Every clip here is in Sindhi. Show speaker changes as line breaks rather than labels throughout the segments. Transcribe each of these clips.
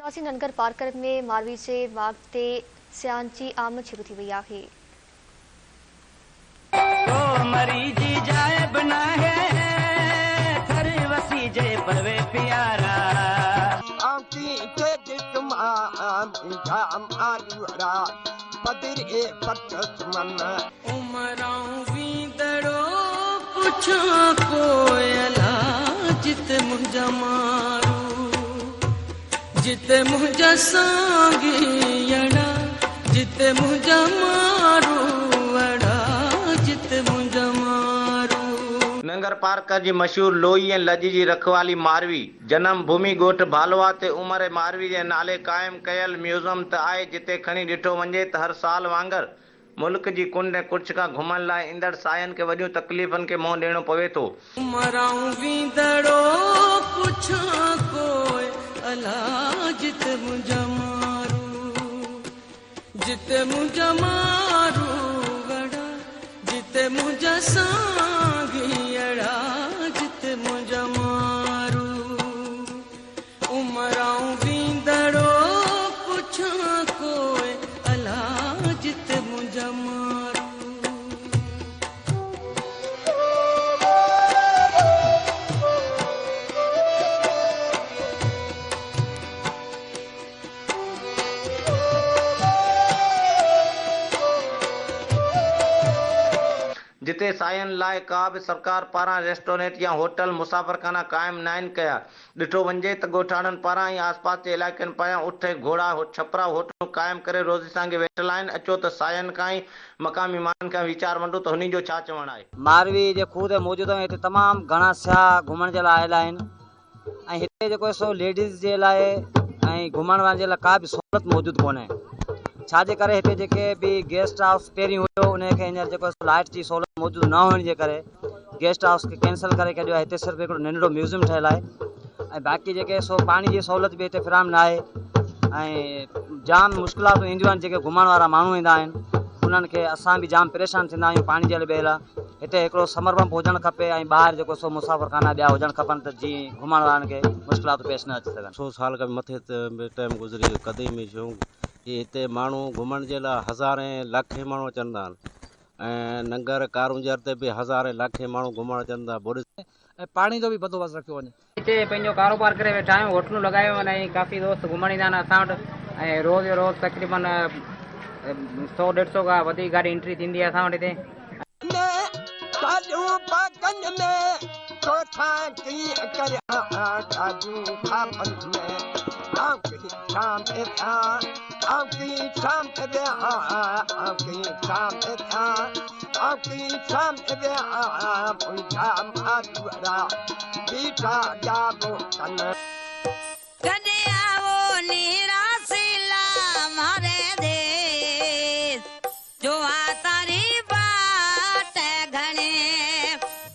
واسي ننگر پارڪر ۾ ماروي جي ماڳ تي سياحن جي آمد شروع ٿي وئي آهي.
ڪو مري جي جاء به ناهي، ٿر وسي جي پوي پيارا.
عمرائون ويندڙو پڇان ڪوئلا جت منهنجا مارو جت منهنجا سانگيئڙا جت منهنجا ماروئڙا جت منهنجا مارو.
ننگر پارڪر جي مشهور لوئي ۽ لڄ جي رکوالي ماروي، جنم ڀومي ڳوٺ ڀالوا تي عمر ماروي جي نالي قائم ڪيل ميوزم ته آهي جتي کڻي ڏٺو وڃي ته هر سال وانگر ملڪ جي ڪنڊ ۽ ڪڙڇ کان گهمڻ لاء ايندڙ سياحن کي وڏيون تڪليفن کي منهن ڏيڻو پوي ٿو.
عمرائون ويندڙو پڇان ڪوئي الا جت منهنجا مارو جت منهنجا ماروئڙا جت منهنجا سانگيئڙا جت منهنجا مارو عمرائون ويندڙو پڇان ڪوئي الا جت منهنجا مارو.
جتي سياحن لاء ڪا به سرڪار پاران ريسٽورنٽ يا هوٽل، مسافرخانا قائم ناهن ڪيا. ڏٺو وڃجي ته ڳوٺاڻن پاران ۽ آسپاس جي علائقن پاران اٺ ۽ گهوڙا ڇپرا هوٽلون قائم ڪري روزي سانگي ويٺل آهن. اچو ته سياحن کان ۽ مقامي ماڻهن کان ويچار ونڊون ته هنن جو ڇا چوڻ آهي.
ماروي جي کوهه تي موجود آهيون هتي تمام گهڻا سياح گهمڻ جي لاء آيل آهن ۽ هتي جيڪو سو ليڊيز جي لاء ۽ گهمڻ وارن جي لاء ڪا به سهولت موجود ڪونهي ڇا جي ڪري هتي جيڪي به گيسٽ هائوس پهرين هيو ان کي هينئر جيڪو سو لائٽ جي سهولت موجود نه هئڻ جي ڪري گيسٽ هائوس کي ڪينسل ڪري ڇڏيو آهي هتي صرف هڪڙو ننڍڙو ميوزيم ٺهيل آهي ۽ باقي جيڪي سو پاڻي جي سهولت به هتي فراهم نه آهي ۽ جام مشڪلاتون اينديون آهن جيڪي گهمڻ وارا ماڻهو ايندا آهن انهن کي اسان به جام پريشان ٿيندا آهيون پاڻي جي لاء هتي هڪڙو سمر پمپ هجڻ کپي ۽ ٻاهر جيڪو سو مسافر خانا ٻيا هجڻ کپن ته جيئن گهمڻ وارن کي مشڪلاتون پيش نه اچي سگهن.
سو سال کان به مٿي ٽائيم گذري ويو قديمي شيون هي هتي ماڻهو گهمڻ جي لاء هزارين لکين ماڻهو اچن ٿا ۽ ننگر ڪارونجهر تي به هزارين لکين ماڻهو گهمڻ اچن ٿا بوڏ
۽ پاڻي جو به بندوبست رکيو وڃي.
هتي پنهنجو ڪاروبار ڪري ويٺا آهيون هوٽلون لڳايون آهن ۽ ڪافي دوست گهمڻ ايندا آهن اسان وٽ ۽ روز جو روز تقريبن سو ڏيڍ سو کان وڌيڪ گاڏي انٽري ٿيندي آهي اسان وٽ هتي.
ڪڏهن آئو نيراسيلا ماري ديس جوئان تاري باٽ گهڻي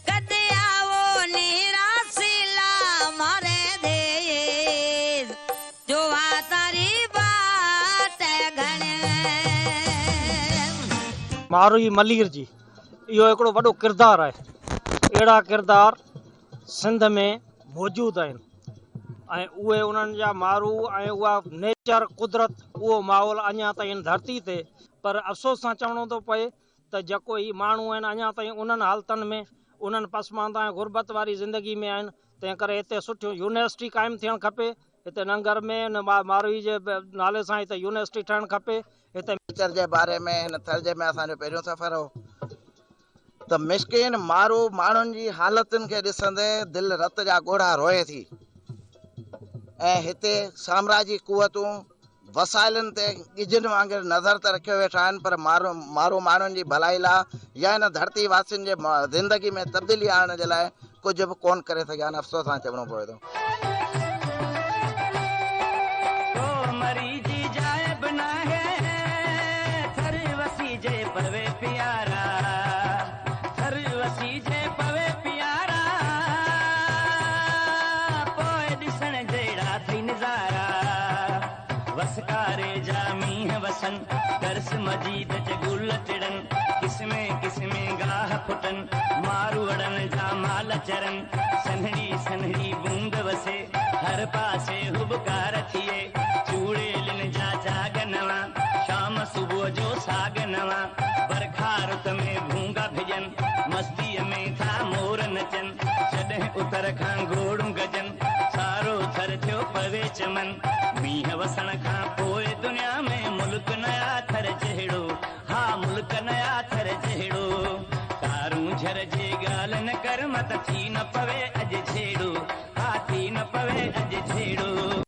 ڪڏهن آئو نيراسيلا ماري ديس جوئان تاري باٽ گهڻي.
ماروي ملير جي اهو هڪڙو وڏو ڪردار آهي. اهڙا ڪردار سنڌ ۾ موجود آهن ۽ اهي انهن جا مارو ۽ اها نيچر قدرت اهو ماحول اڃا تائين هن ڌرتي تي پر افسوس سان چوڻو ٿو پئي ته جيڪو هي ماڻهو آهن اڃا تائين انهن حالتن ۾ انهن پسمانده ۽ غربت واري زندگي ۾ آهن تنهن ڪري هتي سٺيون يونيورسٽي قائم ٿيڻ کپي هتي ننگر ۾ ان ماروي جي نالي سان هتي يونيورسٽي ٺهڻ کپي هتي.
نيچر جي باري ۾ هن ٿر جي ۾ اسان جو پهريون سفر هو ته مسڪين مارو ماڻهن جي حالتن کي ڏسندي دل رت جا ڳوڙها روئي ٿي ۽ هتي سامراجي قوتون وسائلن تي ڳجهن وانگر نظر ته رکيو ويٺا آهن پر مارو ماڻهن جي ڀلائي لاء يا هن ڌرتي واسين جي زندگي ۾ تبديلي آڻڻ جي لاء ڪجهه به ڪونه ڪري سگهيا آهن افسوس سان چوڻو پوي ٿو.
ڪو مري جي جاء به ناهي، ٿر وسي جي پوي پيارا، ٿر وسي جي پوي پيارا، پوء ڏسڻ جهڙا ٿئي نظارا، وسڪاري جا مينهن وسن، درس مجيد جا گل ٽڙن، قسمين قسمين گاهه ڦٽن، ماروئڙن جا مال چرن، سنهڙي سنهڙي بوند وسي، هر پاسي هٻڪار ٿئي. ڀونگا ڀڄن، مستيء ۾ ٿا مور نچن، جڏهن اتر کان گوڙون گجن، سارو ٿر ٿيو پوي چمن. مينهن وسڻ کان پوء دنيا ۾ ملڪ نيا ٿر جهڙو، ها ملڪ نيا ٿر جهڙو. ڪارونجهر جي ڳالهه نه ڪر مت ٿي نه پوي اڄ جهيڙو، ها ٿي نه پوي اڄ جهيڙو.